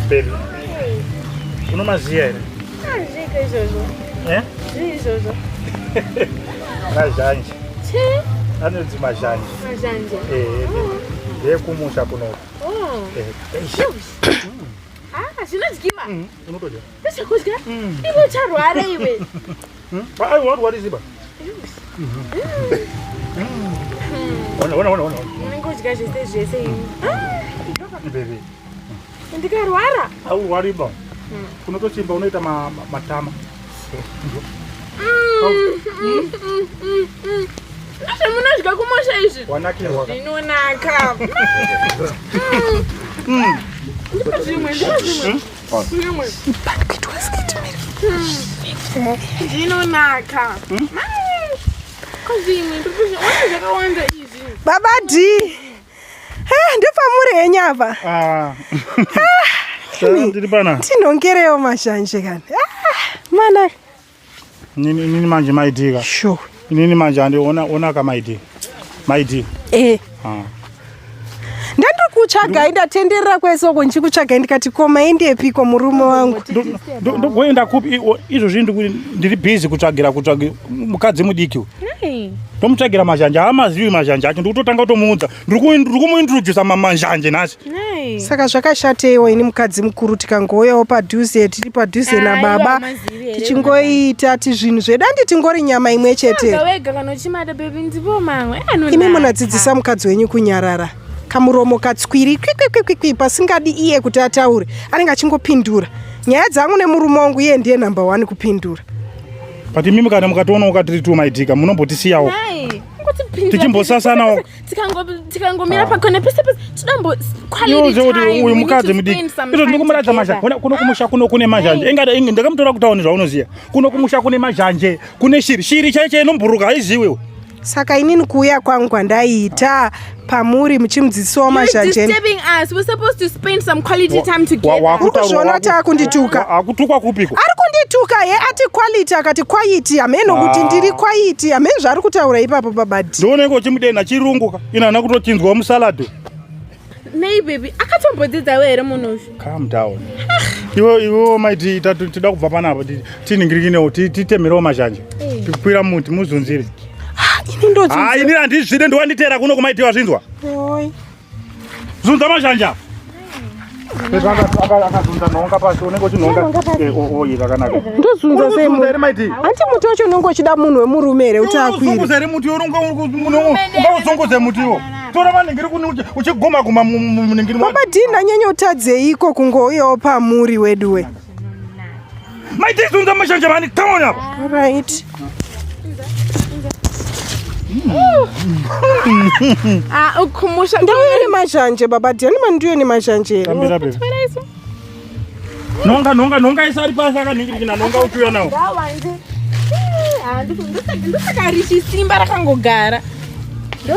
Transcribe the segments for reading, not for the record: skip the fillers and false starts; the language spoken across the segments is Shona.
Baby. Unomaziya here? Azviko izvozvo. Eh? Zvii izvozvo? Mazhanje. Chii? Anonzi mazhanje. Mazhanje. Eh. Ndekumusha kuno. Oh. Eh. Ah, zvinodyiwa. Unotodya. Ndezvekudya? Iwe ucharwara iwe. Ai, warwarisi ba. Ona, ona, ona, ona. Unenge udya zvese zvese iwe. Baby. Ndikarwara. Haurwari ba. Unotochimba unoita matama. Zvamunodya kumusha izvi. Wanakirwa. Zvinonaka. Ndipo zvimwe, ndipo zvimwe. Zvimwe. Zvinonaka. Ko zvimwe, ndipo zvimwe. Ona zvakawanda izvi. Baba D. Eh, ndopamuri henyu apa. Ah. Ndiri pana. Tinongerewo mazhanje kani. Ah, mana. Nini manje maidika. Sure. Inini manje andiona ona ka maidi. Maidi. Eh. Ah. Ndandiri kutsvagai ndatenderera kwese uko ndichikutsvagai ndikati koma endepiko murume wangu. Ndogoenda kupi izvozvi ndiri busy kutsvagira kutsvagira mukadzi mudiki uyu. Hey. Ndomutsvagira mazhanje haamazivi mazhanje acho ndikutotanga kutomuudza. Ndiri kumuintroduce mazhanje nhasi. Hey. Saka zvakashateiwo ini mukadzi mukuru tikangouyawo padhuze tiri padhuze Ah, nababa iwe haumazivi here tichingoita ti zvinhu zvedu handi tingori nyama imwe chete. Wega wega kana uchimada baby ndipo mamwe. Anonaka. Imi munodzidzisa mukadzi wenyu kunyarara kamuromo katswiri kwikwikwikwi pasingadi iye kuti ataure anenge achingopindura nyaya dzangu nemurume wangu iye ndiye number one kupindura. But imimi kana mukationa ukatiri tu maidika munombotisiyawo. Hai. Kutipindura. Tichimbosasanawo. Tikangomira pakona pese pese tinombo quality Iwe kuti time. uyu We need mukadzi to mudiki spend some izvo time ndikumuratidza together. mazhanje Ona, kuno kumusha kuno kune mazhanje ingada inge ndakamutora kutauni zvaunoziya kuno kumusha kune mazhanje kune shiri shiri chaiyo chaiyo inomburuka haiziwi Saka inini kuuya kwangu kwandaiita pamuri muchimudzidzisawo You're mazhanje disturbing us. We're supposed to spend some quality time together. Uri kuzviona kuti akundituka. Akutukwa kupiko? Ari kundituka ye ati quality akati kwaiti hameno kuti Ah. ndiri kwaiti hameno zvaari kutaura ipapo baba D. Ndionenge uchimudena chirungu ka ina haana kutochinzwa musalad. Nei baby, akatombodzidzawo here munhu uyu? Calm down. Iwe iwe maiti tida kubva panapa tiningirikinewo titemerewo mazhanje. Tikwira muti muzunzire. Ini ndodzunzira. Ah, ini handizvide ndiwanditeera kuno kumaiti wazvinzwa. Oi. Zunza mazhanje apa. Akazunza nhonga pasi unenge uchinhonga. Oyi zvakanaka. Ndozunza sei Unozunza here maiti? Hanti muti wacho unenge uchida munhu wemurume here kuti akwire? Unozunguza here muti ungauzunguze mutiwo. Tora maningiri kuni uchiguma guma muningiri. Baba D ndanyanya utadzeiko kungouyawo pamuri weduwe. Maiti zunza mashanje mani come on apa. Right. Ah, ukumusha. Ndauya nemazhanje baba D ani mandiuye nemazhanje here? Tambira baby. Nonga nonga nonga isari pasi akaningirikina nonga uchiuya nawo. Ngawande. Ah, ndosaka richisimba rakangogara.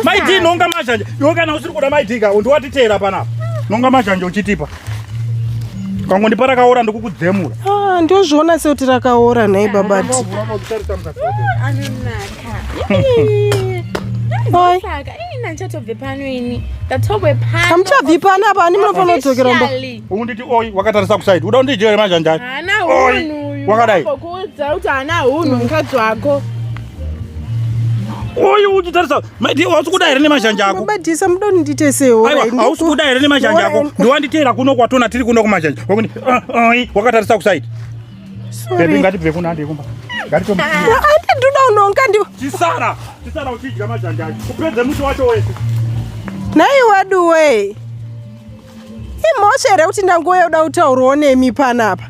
Maiti nonga mazhanje. Iwe kana usiri kuda maiti ka ndiwatiteera panapa. Nonga mazhanje uchitipa. Kangondipa rakaora ndikukudzemura. Ah, ndozviona sekuti rakaora nhai baba D. Anonaka. Oi. Saka ini ndichatobve pano ini. Ndatobve pano. Hamuchabvi panapa ani munofanira kudzokera mumba. Officially. Unditi oi wakatarisa kusaidi. Uda undidyere mazhanje acho. Haana Oi, hunhu uyu. wakadai. Kuudza kuti haana hunhu mukadzi wako. Oi uchitarisa maiti hausi kuda here nemazhanje ako? Baba D samuda kuti ndiite sei? Aiwa hausi kuda here nemazhanje ako? Ndiwanditeera kuno kwatona tiri kuno kumazhanje. Wakuti oi wakatarisa kusaidi. Baby ngatibve kuno hande kumba. Ngatitombo. Andi ndoda unonga ndi Chisara, chisara uchidya mazhanje acho. Upedze muti wacho wese. Nhai weduwe. Imhosva here kuti ndangouya kuda kutaurawo nemi panapa?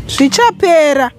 Zvichapera.